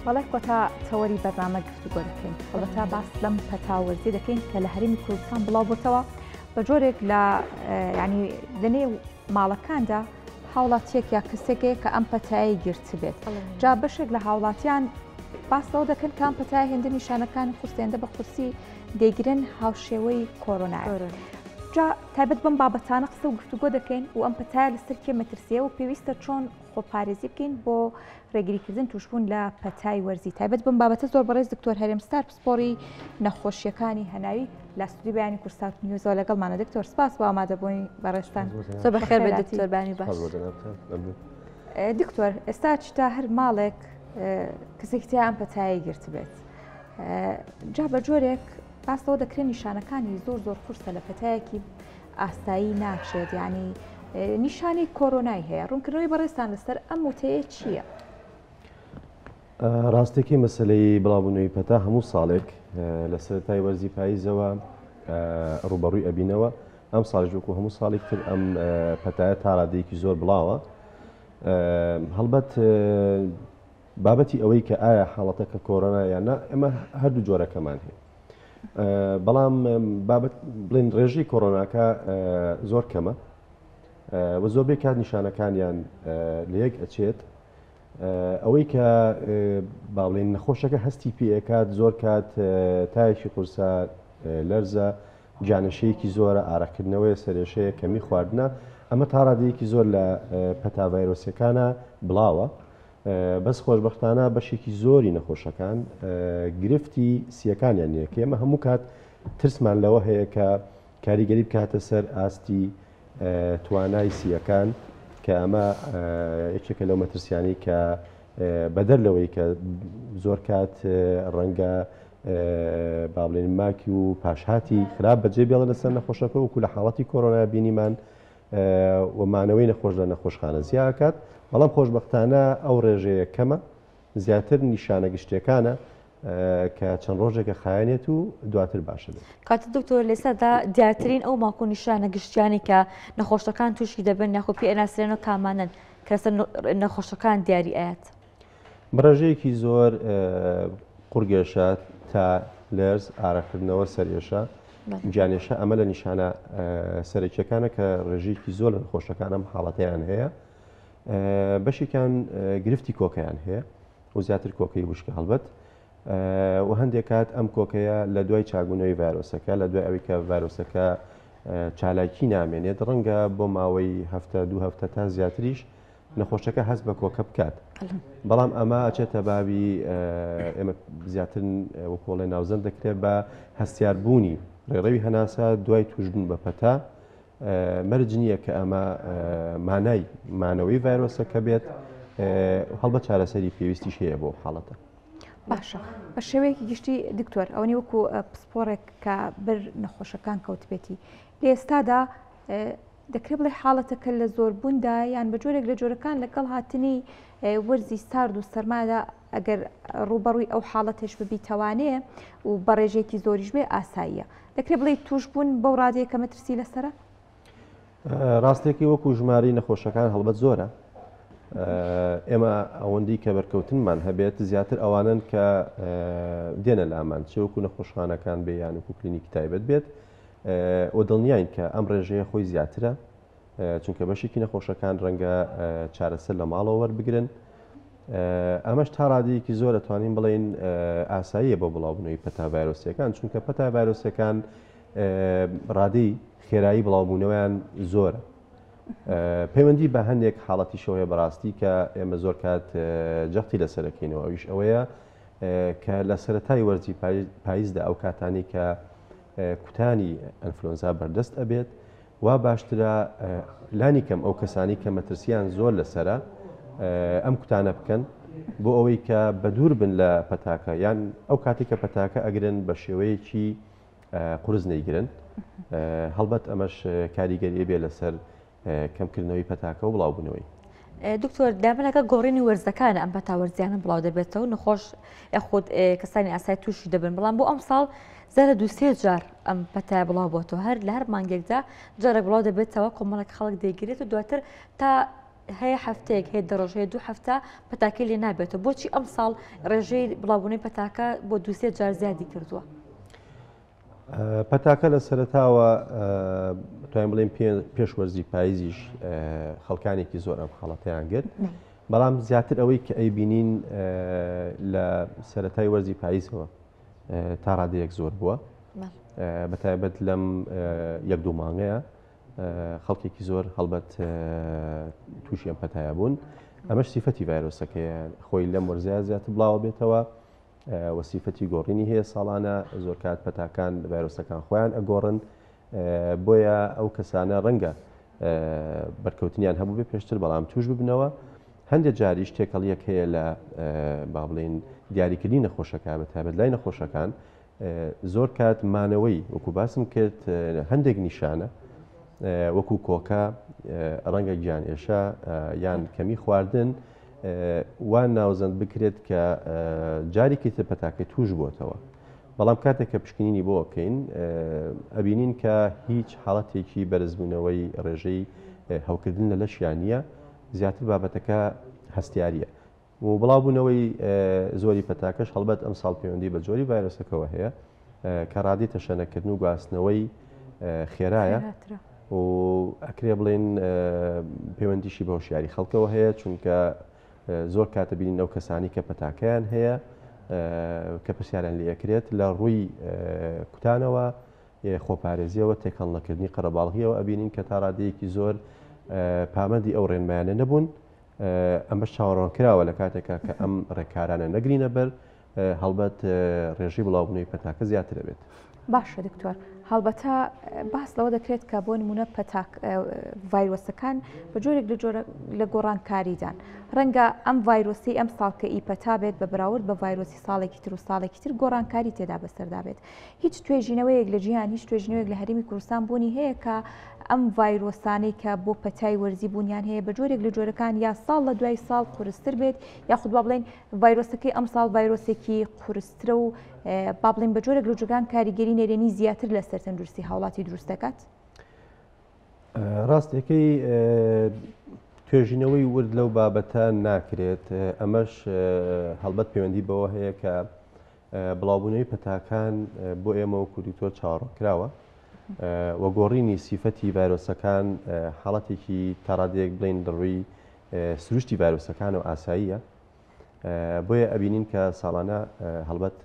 بەڵێ کۆتا تەوەری بەرنامە گفتوگۆ دەکەین هەڵبەتە باس لەم پەتا وەرزی دەکەین کە لە هەرێمی کوردستان بڵاو بۆتەوە بە جۆرێک لە ینی لەنێو ماڵەکاندا هاوڵاتیەک یا کەسێکەیە کە ئەم پەتایی گرتبێت جا بەشێک لە هاوڵاتیان باس لەوە دەکەن کام پەتای هێندە نیشانەکانی قورسێندە بە قورسی دەیگرن هاوشێوەی کۆرۆنا جا تایبەت بەم بابەتانە قسە و گفتوگۆ دەکەین و ئەم پەتایە لەسەر کێ مەترسیە و پێویستە چۆن خۆپارێزی بکەین بۆ ڕێگریکردن توشبوون لە پەتای وەرزی تایبەت بەم بابەتە زۆر بەڕێز دکتۆر هەرێم ستار پسپۆڕی نەخۆشیەکانی هەناوی لە ستودیۆی بەیانی کوردسات نیوزەوە لەگەڵمانە دکتۆر سپاس بۆ ئامادەبوونی بەڕێزتان. زۆر بەخێر بێت دکتۆر بانی باش. دکتۆر ئێستا چتا هەر ماڵێک کەسێکی تیا ئەم پەتایەی گرتبێت جا بە جۆرێک باس لەوە دەکرێت نیشانەکانی زۆر زۆر قورسە لە پەتایەکی ئاسایی ناچێت یعنی نیشانەی کۆرۆنای هەیە ڕوونکردنەوەی بەڕێزتان لەسەر ئەم وتەیە چییە؟ ڕاستەکەی مەسلەی بڵاوبوونەوەی پەتا هەموو ساڵێک لە سەرەتای وەرزی پاییزەوە ڕوبەڕووی ئەبینەوە ئەم ساڵیش وەکو هەموو ساڵێک تر ئەم پەتایە تا ڕادەیەکی زۆر بڵاوە هەڵبەت بابەتی ئەوەی کە ئایا حاڵەتەکە کۆرۆنا یان نا ئێمە هەردوو جۆرەکەمان هەیە بەڵام بابەت بڵێن ڕێژەی کۆرۆناکە زۆر کەمە و زۆربەی کات نیشانەکانیان لە یەک ئەچێت ئەوەی کە با بڵێن نەخۆشەکە هەستی پێکات زۆر کات تایەکی قورسە لەرزە گیانەشەیەکی زۆرە ئارەقکردنەوەیە سەرێشەیە کەمی خواردنە ئەمە تا ڕادەیەکی زۆر لە پەتا ڤایرۆسیەکانە بڵاوە بەس خۆشبەختانە بەشێکی زۆری نەخۆشەکان گرفتی سیەکانیان نییە کە ئێمە هەموو کات ترسمان لەوە هەیە کە کاریگەری بکاتە سەر ئاستی توانای سیەکان کە ئەمە یەکێکە لەو مەترسیانی کە بەدەر لەوەی کە زۆر کات ڕەنگە با بڵێن ماکی و پاشهاتی خراپ بەجێ بێڵە لەسەر نەخۆشەکە وەکو لە حاڵەتی کۆرۆنا بینیمان و مانەوەی نەخۆش لە نەخۆشخانە زیاکات بەڵام خۆشببختانە ئەو ڕێژەیە کەمە زیاتر نیشانە گشتیەکانە کە چەند ڕۆژێکە خایەنێت و دواتر باشە بێت. کاتە دکتۆر لێسەدا دیارترین ئەو ماک و نیشانە گشتیانی کە نەخۆشەکان تووشی دەبن یاخۆ پێ ئەناسرێنەوە کامانەن کە لەسەر نەخۆشەکان دیاری ئەیات؟ بەڕێژەیەکی زۆر قوڕگێشە تا لەرز، ئارەقکردنەوە، سەرئێشە، گیانێشە ئەمە لە نیشانە سەرەکیەکانە کە ڕێژەیەکی زۆر لە نەخۆشەکان ئەم حاڵەتەیان هەیە. بەشێکیان گرفتی کۆکەیان هەیە و زیاتر کۆکەی وشکە هەڵبەت و هەندێک کات ئەم کۆکەیە لە دوای چاکبوونەوەی ڤایرۆسەکە لە دوای ئەوەی کە ڤایرۆسەکە چالاکی نامێنێت ڕەنگە بۆ ماوەی هەفتە دوو هەفتە تا زیاتریش نەخۆشەکە هەست بە کۆکە بکات بەڵام ئەمە ئەچێتە بابی ئێمە زیاتر وەکۆڵێ ناوزەند دەکرێت بە هەستیاربوونی ڕێڕەوی هەناسە دوای توشبوون بە پەتا مەرج نییە کە ئەمە مانای مانەوەی ڤایرۆسەکە بێت هەڵبەت چارەسەری پێویستیش هەیە بۆ حاڵەتە. باشە بە شێوەیەکی گشتی دکتۆر ئەوەنی وەکو پسپۆڕێک کە بەر نەخۆشەکان کەوتبێتی لە ئێستادا دەکرێت بڵێ حاڵەتەکە لە زۆربووندا یان بە جۆرێک لە جۆرەکان لەگەڵ هاتنی وەرزی سارد و سەرمادا ئەگەر ڕووبەڕووی ئەو حاڵەتێش ببیتەوانێ و بە ڕێژەیەکی زۆریش بێ ئاساییە دەکرێت بڵێ توشبوون بەو ڕادەیە کە مەترسی لەسەرە؟ ڕاستێکی وەکو ژمارەی نەخۆشەکان هەڵبەت زۆرە ئێمە ئەوەندی کە بەرکەوتنمان هەبێت زیاتر ئەوانن کە دێنە لامان چ وەکو نەخۆشخانەکان بێ یان وەکو کلینیکی تایبەت بێت و دڵنیاین کە ئەم ڕێژەیە خۆی زیاترە چونکە بەشێکی نەخۆشەکان ڕەنگە چارەسەر لە ماڵەوە وەربگرن ئەمەش تا ڕادەیەکی زۆر ئەتوانین بڵێین ئاساییە بۆ بڵاوبوونەوەی پەتا ڤایرۆسیەکان چونکە پەتا ڤایرۆسیەکان ڕادەی خێرایی بڵاوبوونەوەیان زۆرە پەیوەندی بە هەندێک حاڵەتیشەوە هەیە بەڕاستی کە ئێمە زۆر کات جەختی لەسەرەکەینەوە ئەویش ئەوەیە کە لە سەرەتای وەرزی پاییزدا ئەو کاتانی کە کوتانی ئەنفلۆنزا بەردەست ئەبێت وا باشترە لانی کەم ئەو کەسانی کە مەترسیان زۆر لەسرە ئەم کوتانە بکەن بۆ ئەوەی کە بەدوور بن لە پەتاکە یان ئەو کاتی کە پەتاکە ئەگرن بە شێوەیەکی قورس نەیگرن هەڵبەت ئەمەش کاریگەری بێ لەسەر کەمکردنەوەی پەتاکە و بڵاوبوونەوەی. دکتۆر دائیمەن لەگەڵ گۆڕینی وەرزەکان ئەم پەتا وەرزیانە بڵاو دەبێتەوە نەخۆش یاخود کەسانی ئاسای تووشی دەبن بەڵام بۆ ئەمساڵ زیاتر دوو سێ جار ئەم پەتای بڵاو بۆتەوە هەر لە هەر مانگێکدا جارێک بڵاو دەبێتەوە کۆمەڵێک خەڵک دەیگرێت و دواتر تا هەیە هەفتەیەک هەیە دە ڕۆژ هەیە دوو هەفتە پەتاکەی لێ نابێتەوە بۆچی ئەم ساڵ ڕێژەی بڵاوبوونەوەی پەتاکە بۆ دووسێ جار زیادی کردووە؟ پەتاکە لە سەرەتاوە توانین بڵێین پێش وەرزی پاییزیش خەڵکانێکی زۆر ئەم حاڵەتیان گرت بەڵام زیاتر ئەوەی کە ئەیبینین لە سەرەتای وەرزی پاییزەوە تا ڕادەیەک زۆر بووە بە تایبەت لەم یەک دوو مانگەیە خەڵکێکی زۆر هەڵبەت تووشی ئەم پەتایە بوون ئەمەش سیفەتی ڤایرۆسەکەیە خۆی لەم وەرزەیە زیاتر بڵاوە بێتەوە و سیفەتی گۆڕینی هەیە ساڵانە زۆر کات پەتاکان ڤایرۆسەکان خۆیان ئەگۆڕن بۆیە ئەو کەسانە ڕەنگە بەرکەوتنیان هەبوو بێ پێشتر بەڵام توش ببنەوە هەندێک جاریش تێکەڵیەک هەیە لە با بڵێین دیاریکردنی نەخۆشەکە بە تایبەت لای نەخۆشەکان زۆر کات مانەوەی وەکو باسم کرد هەندێک نیشانە وەکو کۆکە ڕەنگە گیان ئێشە یان کەمی خواردن وا ناوزەند بکرێت کە جارێکی تر پەتاکەی توش بووەتەوە بەڵام کاتێک کە پشکنینی بۆ بکەین ئەبینین کە هیچ حاڵەتێکی بەرزبوونەوەی ڕێژەی هەوکردن لە لەشیان نییە زیاتر بابەتەکە هەستیاریە و بڵاوبوونەوەی زۆری پەتاکەش هەڵبەت ئەمساڵ پەیوەندی بە جۆری ڤایرۆسەکەوە هەیە کە ڕادەی تەشەنەکردن و گواستنەوەی خێرایە و ئەکرێ بڵێن پەیوەندیشی بە هۆشیاری خەڵکەوە هەیە چونکە زۆر کاتە بینین ئەو کەسانی کە پەتاکەیان هەیە کە پرسیاریان لێ ئەکرێت لە ڕووی کوتانەوە خۆپارێزیەوە تێکەڵ نەکردنی قەرەباڵغیەوە ئەبینین کە تا ڕادەیەکی زۆر پابەندی ئەو ڕێنمایانە نەبوون ئەمەش چاوەڕوانکراوە لە کاتێکا کە ئەم ڕێکارانە نەگرینە بەر، هەڵبەت ڕێژەی بڵاوبوونەوەی پەتاکە زیاتر ئەبێت. باشە دکتۆر، هەڵبەتە باس لەوە دەکرێت کە بۆ نمونە پەتاک ڤایرۆسەکان بە جۆرێک لە جۆرە لە گۆڕانکاریدان. ڕەنگە ئەم ڤایرۆسی ئەم ساڵ کە ئی پەتا بێت بە بەراورد بە ڤایرۆسی ساڵێکی تر و ساڵێکی تر گۆڕانکاری تێدا بەسەردا بێت. هیچ توێژینەوەیەک لە جیهان، هیچ توێژینەوەیەک لە هەرێمی کوردستان بوونی هەیە کە ئەم ڤایرۆسانەی کە بۆ پەتای وەرزی بوونیان هەیە بە جۆرێک لە جۆرەکان یا ساڵ لە دوای ساڵ قورستر بێت یاخود با بڵێین ڤایرۆسەکەی ئەمساڵ ڤایرۆسێکی قورسترە و با بڵێین بە جۆرێک لە جۆرەکان کاریگەری نەرێنی زیاتر لەسەر تەندروستی هاوڵاتی دروست دەکات؟ ڕاستەکەی توێژینەوەی ورد لەو بابەتە ناکرێت ئەمەش هەڵبەت پەیوەندی بەوە هەیە کە بڵاوبوونەوەی پەتاکان بۆ ئێمە وەکو دکتۆر چاوەڕوانکراوە و گۆڕینی سیفەتی ڤایرۆسەکان حاڵەتێکی تاڕادەیەک بڵێین لە ڕووی سروشتی ڤایرۆسەکانەوە ئاساییە بۆیە ئەبینین کە ساڵانە هەڵبەت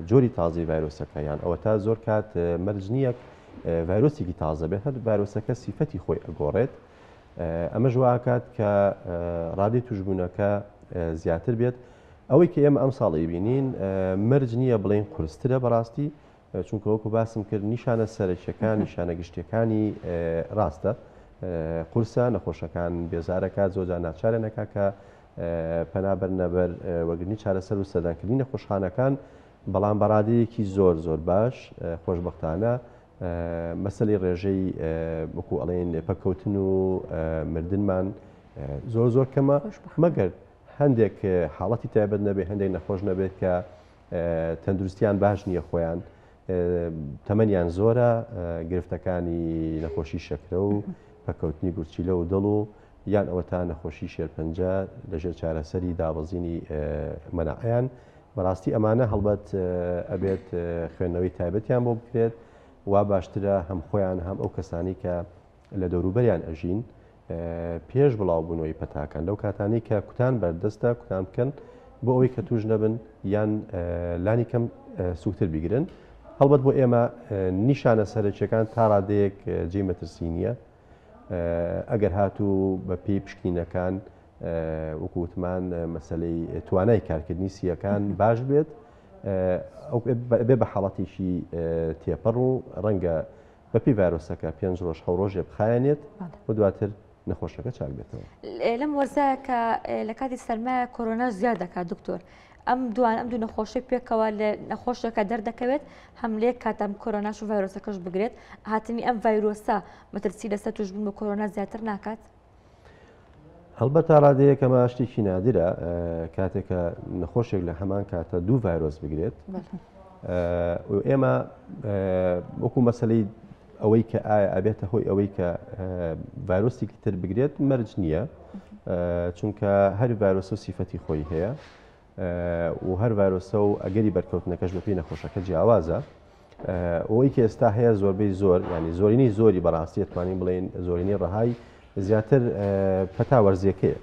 جۆری تازەی ڤایرۆسەکە یان ئەوە تا زۆر کات مەرج نییە ڤایرۆسێکی تازە بێت هەر ڤایرۆسەکە سیفەتی خۆی ئەگۆڕێت ئەمەش واکات کە ڕادەی توشبوونەکە زیاتر بێت ئەوەی کە ئێمە ئەمساڵ ئەیبینین مەرج نییە بڵێین قورسترە بەڕاستی چونکە وەکو باسم کرد نیشانە سەرەکیەکان نیشانە گشتیەکانی ڕاستە قورسە نەخۆشەکان بێزارەکات زۆرجار ناچارە نەکا کە پەنا بەرنە بەر وەرگرتنی چارەسەر و سەردانکردنی نەخۆشخانەکان بەڵام بە ڕادەیەکی زۆر زۆر باش خۆشبەختانە مەسەلەی ڕێژەی وەکو ئەڵێن پەککەوتن و مردنمان زۆر زۆر کەمە مەگەر هەندێک حاڵەتی تایبەت نەبێت، هەندێک نەخۆش نەبێت کە تەندروستیان باش نییە خۆیان تەمەنیان زۆرە، گرفتەکانی نەخۆشی شەکرە و پەکەوتنی گورچیلە و دڵ و یان ئەوەتا نەخۆشی شێرپەنجە لەژێر چارەسەری دابەزینی مەناعەیان بەڕاستی ئەمانە هەڵبەت ئەبێت خوێندنەوەی تایبەتیان بۆ بکرێت وا باشترە هەم خۆیان هەم ئەو کەسانی کە لە دەوروبەریان ئەژین پێش بڵاوبوونەوەی پەتاکان لەو کاتانەی کە کوتان بەردەستە کوتان بکەن بۆ ئەوەی کە توش نەبن یان لانی کەم سوکتر بیگرن هەڵبەت بۆ ئێمە نیشانە سەرەکیەکان تا ڕادەیەک جێی مەترسی نییە ئەگەر هاتوو بە پێی پشکنینەکان وەکو وتمان مەسلەی توانای کارکردنی سیەکان باش بێت بێ بە حاڵەتێکی تێپەڕ و ڕەنگە بەپێی ڤایرۆسەکە پێنج ڕۆژ حەو ڕۆژێ بخایەنێت و دواتر نەخۆشەکە چاک بێتەوە. لەم وەرزە کە لە کاتی سەرمایە کۆرۆنا زیاد دەکات دکتۆر ئەم دوان ئەم دوو نەخۆشی پێکەوە لە نەخۆشەکە دەردەکەوێت هەم لێک کاتەم کۆرۆناش و ڤایرۆسەکەش بگرێت هاتنی ئەم ڤایرۆسە مەترسی لەسەر توشبوون بە کۆرۆنا زیاتر ناکات؟ هەڵبەت تا ڕادەیەک ئەمە شتێکی نادرە کاتێک کە نەخۆشێک لە هەمان کاتە دوو ڤایرۆس بگرێت ئێمە وەکو مەسلەی ئەوەی کە ئایا ئەبێتە هۆی ئەوەی کە ڤایرۆسێکی تر بگرێت مەرج نییە چونکە هەر ڤایرۆسە و سیفەتی خۆی هەیە و هەر ڤایرۆسە و ئەگەری بەرکەوتنەکەش بەپێی نەخۆشەکە جیاوازە ئەوەی کە ئێستا هەیە زۆربەی زۆر ینی زۆرینەی زۆری بەڕاستی ئەتوانین بڵێن زۆرینەی ڕەهای زیاتر پەتا وەرزیەکەیە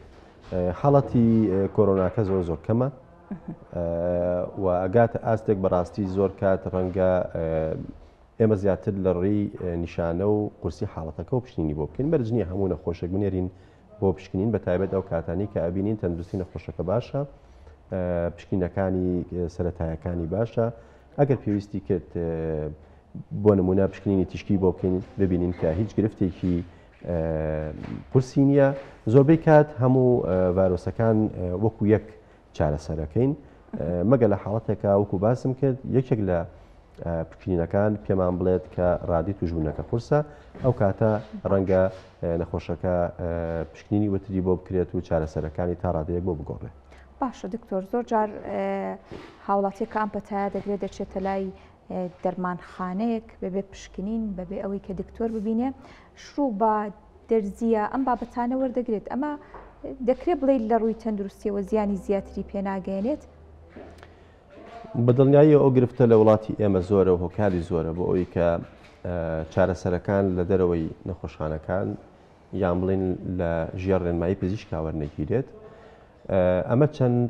حاڵەتی کۆرۆناکە زۆر زۆر کەمە و ئەگاتە ئاستێک بەڕاستی زۆر کات ڕەنگە ئێمە زیاتر لە ڕێی نیشانە و قورسی حاڵەتەکە و پشکنینی بۆ بکەین مەرج نییە هەموو نەخۆشێک بنێرین بۆ پشکنین بە تایبەت ئەو کاتانی کە ئەبینین تەندروستی نەخۆشەکە باشە پشکینەکانی سەتایەکانی باشە ئەگەر پێویستی کرد بۆ نمونە پشکنینی تیشکی بۆ بکەین ببینین کە هیچ گرفتێکی قورسی نییە زۆربەی کات هەموو ڤایرۆسەکان وەکو یەک چارەسەرەکەین مەگە لە حاڵەتێکا وەکو باسم کرد یەکێک لە پشکنینەکان پێمان بڵێت کە ڕادی توشبوونەکە قورسە ئەو کاتە ڕەنگە نەخۆشەکە پشکنینی وتری بۆ بکرێت و چارەسەرەکانی تا ڕادەیەک بۆ بگۆڕێت. باشە دکتۆر زۆر جار هاوڵاتیەک کە ئەم پەتایە دەگرێت دەچێتە لای دەرمانخانەیەک بەبێ پشکنین بەبێ ئەوەی کە دکتۆر ببینێ شروع بە دەرزیە ئەم بابەتانە وەردەگرێت ئەمە دەکرێت بڵێ لە ڕووی تەندروستیەوە زیانی زیاتری پێناگەێنێت؟ بە دڵنیاییەوە ئەو گرفتە لە وڵاتی ئێمە زۆرە و هۆکاری زۆرە بۆ ئەوەی کە چارەسەرەکان لە دەرەوەی نەخۆشخانەکان یان بڵین لە ژێر ڕێنمایی پزیشکا وەرنەگیرێت ئەمە چەند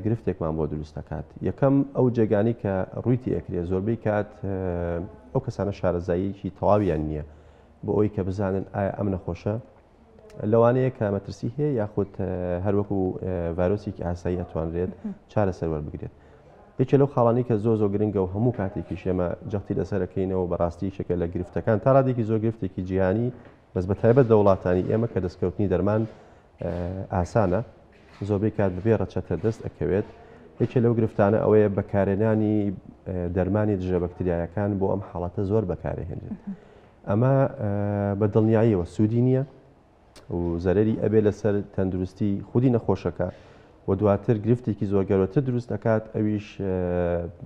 گرفتێکمان بۆ دروست دەکات یەکەم ئەو جێگانی کە ڕووی تێکرێ زۆربەی کات ئەو کەسانە شارەزاییەکی تەواویان نییە بۆ ئەوی کە بزانن ئایا ئەم نەخۆشە لەوانەیە کە مەترسی هەیە یاخود هەروەکو ڤایرۆسێکی ئاسایی ئەتوانرێت چارەسەر وەربگرێت. یەکێ لەو خاڵانی کە زۆر زۆر گرنگە و هەموو کاتێکیش ئێمە جەختی لەسەرەکەینەوە بەڕاستی یەکێکە لە گرفتەکان تا ڕادێکی زۆر گرفتێکی جیهانی بەس بە تایبەت لە وڵاتانی ئێمە کە دەستکەوتنی دەرمان ئاسانە زۆربەی کات بەبێ ڕەچەتە دەست ئەکەوێت یەکێ لەو گرفتانە ئەوەیە بەکارهێنانی دەرمانی دژە بەکتریایەکان بۆ ئەم حاڵەتە زۆر بەکارهێنرێت ئەمە بە دڵنیاییەوە سوودی نییە و زەرەری ئەبێ لەسەر تەندروستی خودی نەخۆشەکە و دواتر گرفتێکی زۆر گەورەتر دروست ئەکات ئەویش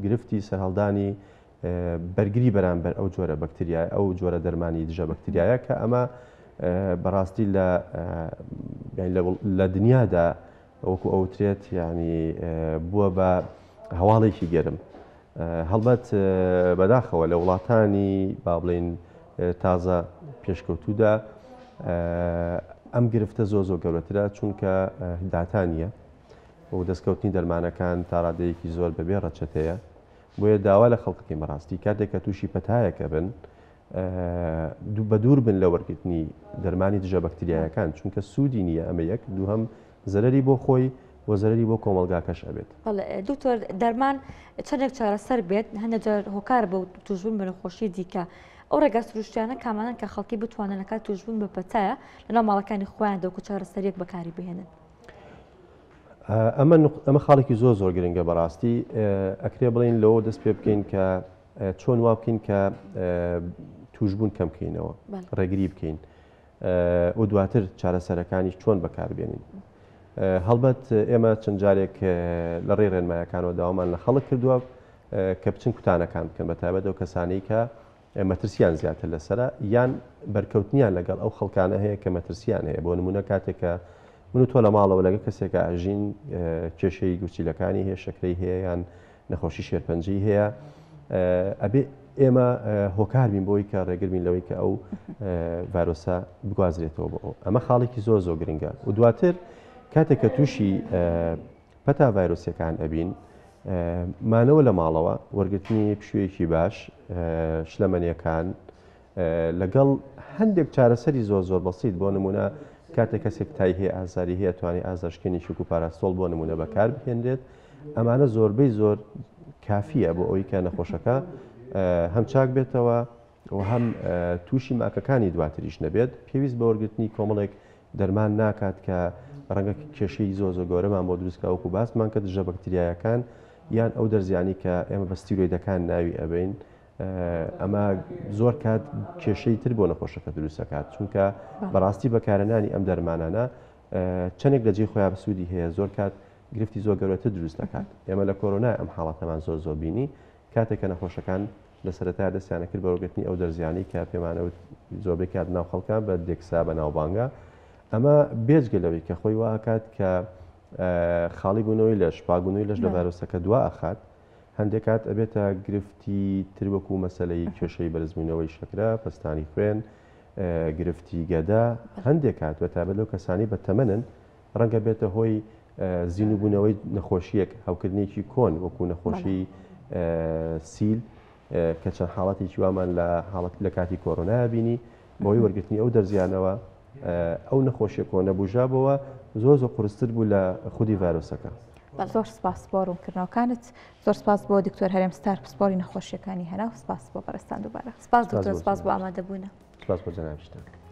گرفتی سەرهەڵدانی بەرگری بەرامبەر ئەو جۆرە بەکتریای ئەو جۆرە دەرمانی دژە بەکتریایە کە ئەمە بەڕاستی لە لە دنیادا وەکو ئەوترێت یعنی بووە بە هەواڵێکی گەرم هەڵبەت بەداخەوە لە وڵاتانی با بڵێین تازە پێشکەوتوودا ئەم گرفتە زۆر زۆر گەورەترە چونکە داتا نییە و دەستکەوتنی دەرمانەکان تا ڕادەیەکی زۆر بەبێ ڕەچەتەیە بۆیە داوا لە خەڵکەکەی بەڕاستی کاتێک کە تووشی پەتایەکە بن بەدوور بن لە وەرگرتنی دەرمانی دژە بەکتریایەکان چونکە سوودی نییە ئەمە یەک دووهەم زەرەری بۆ خۆی و زەرەری بۆ کۆمەڵگاکەش ئەبێت. بەڵێ دکتۆر دەرمان چەندێک چارەسەر بێت هەندێک جار هۆکار بۆ توشبوون بە نەخۆشی دیکە ئەو ڕێگا سروشتیانە کامانەن کە خەڵکی بتوانن لە کات توشبوون بە پەتایە لەناو ماڵەکانی خۆیان دەوکو چارەسەریەک بەکاری بهێنن؟ ئەمە ئەمە خاڵێکی زۆر زۆر گرنگە بەڕاستی ئەکرێ بڵین لەوە دەست پێ بکەین کە چۆن وا بکەین کە توشبوون کەم بکەینەوە ڕێگری بکەین و دواتر چارەسەرەکانیش چۆن بەکاربێنین. هەڵبەت ئێمە چەند جارێک لە ڕێی ڕێنمایەکانەوە داوامان لە خەڵک کردووە کە بچن کوتانەکان بکەن بە تایبەت ئەو کەسانەی کە مەترسیان زیاتر لەسرە یان بەرکەوتنیان لەگەڵ ئەو خەڵکانە هەیە کە مەترسیان هەیە بۆ نمونە کاتێک کە من و تۆ لە ماڵەوە لەگە کەسێکە ئەژین کێشەی گورچیلەکانی هەیە شەکرەی هەیە یان نەخۆشی شێرپەنجەی هەیە ئەبێ ئێمە هۆکار بین بۆی کە ڕێگر بین لەوەی کە ئەو ڤایرۆسە بگوازرێتەوە بۆ ئەو ئەمە خاڵێکی زۆر زۆر گرنگە و دواتر کاتێک کە تووشی پەتا ڤایرۆسیەکان ئەبین مانەوە لە ماڵەوە وەرگرتنی پشوویەکی باش شلەمەنیەکان لەگەڵ هەندێک چارەسەری زۆر زۆر بەسیت بۆ نمونە کاتێک کەسێک تای هەیە ئازاری هەیە توانێت ئازارشکێنی وەکو پاراستۆڵ بۆ نمونە بەکار بهێنرێت ئەمانە زۆربەی زۆر کافیە بۆ ئەوەی کە نەخۆشەکە هەم چاک بێتەوە و هەم تووشی ماکەکانی دواتریش نەبێت پێویست بە وەرگرتنی کۆمەڵێک دەرمان ناکات کە ڕەنگە کێشەی زۆر زۆر گەورەمان بۆ دروستکە وەکو باسمان کرد دژە بەکتریایەکان یان ئەو دەرزیانی کە ئێمە بە ستیرۆیدەکان ناوی ئەبین ئەمە زۆر کات کێشەی تر بۆ نەخۆشەکە دروستەکات چونکە بەڕاستی بەکارهێنانی ئەم دەرمانانە چەندێک لە جێی خۆیان سوودی هەیە زۆر کات گرفتی زۆر گەورەتر دروست دەکات ئێمە لە کۆرۆنا ئەم حاڵەتەمان زۆر زۆر بینی کاتێک کە نەخۆشەکان لە سەرەتا دەستیانە کرد بە وەرگرتنی ئەو دەرزیانەی کە پێمانەوت زۆربەی کات ناو خەڵکان بە دێکسا بەناوبانگە. ئەمە بێجگە لەوەی کە خۆی وا ئەکات کە خاڵی بوونەوەی لەش، پاکبوونەوەی لەش لە ڤایرۆسەکە دوا ئەخات، هەندێک کات ئەبێتە گرفتی تر وەکو مەسەلەی کێشەی بەرزبوونەوەی شەکرە، پەستانی خوێن، گرفتی گەدە، هەندێک کات بە تایبەت لەو کەسانی بە تەمەنن ڕەنگە بێتە هۆی زیندووبوونەوەی نەخۆشییەک، هەوکردنێکی کۆن وەکو نەخۆشی سیل کە چەند حاڵەتێکی وامان لە حاڵەت لە کاتی کۆرۆنایا بینی بەهۆی وەرگرتنی ئەو دەرزیانەوە ئەو نەخۆشیە کۆنە بوژابەوە زۆر زۆر قورستر بوو لە خودی ڤایرۆسەکە. زۆر سپاس بۆ ڕوونکردنەوەکانت. زۆر سپاس بۆ دکتۆر هەرێم ستار پسپۆری نەخۆشیەکانی هەناو سپاس بۆ بەڕێزتان دووبارە. سپاس دکتۆر سپاس بۆ ئامادەبوونە. سپاس بۆ جەنابیشتان.